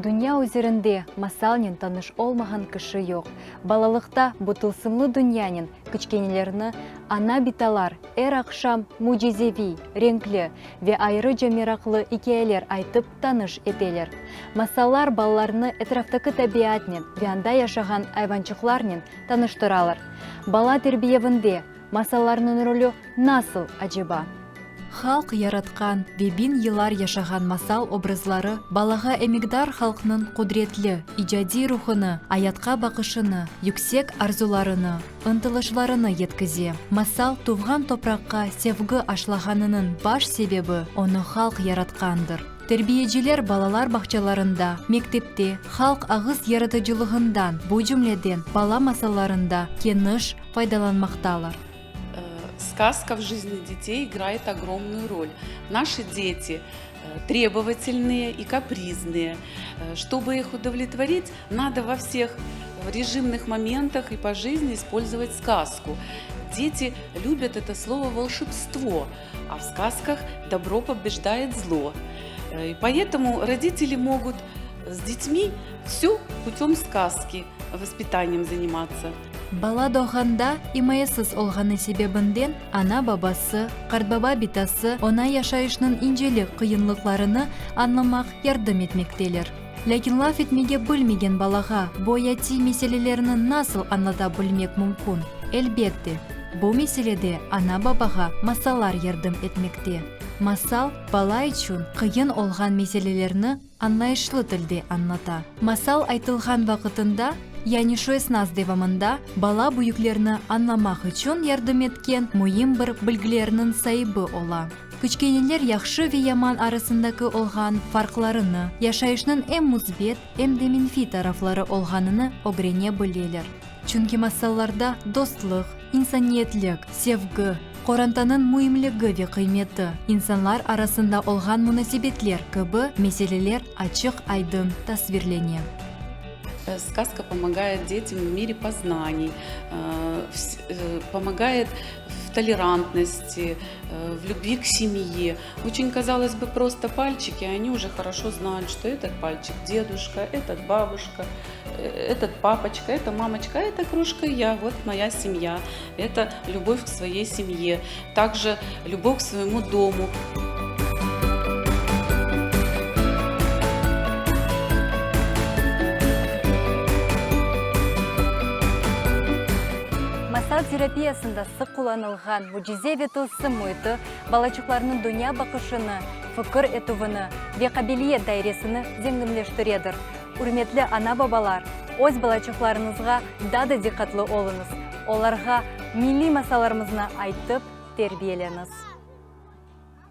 Dünya üzerinde masalnen tanış olmağan kişi yoq. Balalıqta bu tılsımlı dünyanen kiçkenelerni ana-bitalar er aqşam mücizeviy, renkli ve ayrıca meraqlı ikâyeler aytıp tanış eteler. Masallar balalarnı etraftaki tabiatnen ve anda yaşağan ayvançıqlarnen tanıştıralar. Bala terbiyevinde masallarnıñ rolü nasıl, aceba? Halq yaratqan ve biñ yıllar yaşağan masal obrazları balağa emekdar halqnıñ qudretli, icadiy ruhunı, ayatqa baqışını, yüksek arzularını, ıntılışlarını yetkize. Masal tuvğan topraqqa sevgi aşlağanınıñ baş sebebi onı halq yaratqandır. Terbiyeciler balalar bağçalarında, mektepte halq ağız yaratıcılığından, bu cümleden bala masallarında keniş faydalanmaqtalar. Сказка в жизни детей играет огромную роль. Наши дети требовательные и капризные. Чтобы их удовлетворить, надо во всех режимных моментах и по жизни использовать сказку. Дети любят это слово волшебство, а в сказках добро побеждает зло. И поэтому родители могут с детьми все путем сказки воспитанием заниматься. Bala doğğanda imayesiz olğanı sebebinden ana-babası, qartbaba-bitası oña yaşayışnıñ incelik qıyınlıqlarını añlamaq yardım etmekteler. Lâkin laf etmege bilmegen balağa bu ayatiy meselelerni nasıl añlata bilmek mümkün? Elbette, bu meselede ana-babağa masallar yardım etmekte. Masal bala içün qıyın olğan meselelerni añlayışlı tilde añlata. Masal aytılğan vaqıtında, yani şu esnas devamında, bala büyüklerni añlamaq içün yardım etken müim bir bilgilerniñ saibi ola. Kiçkeneler yahşı ve yaman arasındaki olğan farqlarını, yaşayışnıñ em müsbet, em de menfiy tarafları olğanını ögrene bileler. Çünki masallarda dostluq, insaniyetlik, sevgi, qorantanıñ müimligi ve qıymeti, insanlar arasında olğan munasebetler kibi meseleler açıq-aydın tasvirlene. Skazka pomogaet detyam v mire poznaniy, pomogaet v tolerantnosti, v lyubvi k semye. Oçün, kazalos bı, prosto palçiki, oni uje horoşo znayut, çto etot palçik deduşka, etot babuşka, etot papoçka, eto mamoçka, a eto krujka ya, vot moya semya, eto lyubov k svoyey semye, takje lyubov k svoyemu domu. Masal terapiyasında sıq qullanılğan mücize ve tılsım müiti balaçıqlarnıñ dünya baqışını, fikir etüvini ve qabiliyet dairesini zenginleştiredir. Ürmetli ana-babalar, öz balaçıqlarıñızğa daa da diqqatlı oluñız, olarğa milliy masallarımıznı aytıp terbiyeleñiz.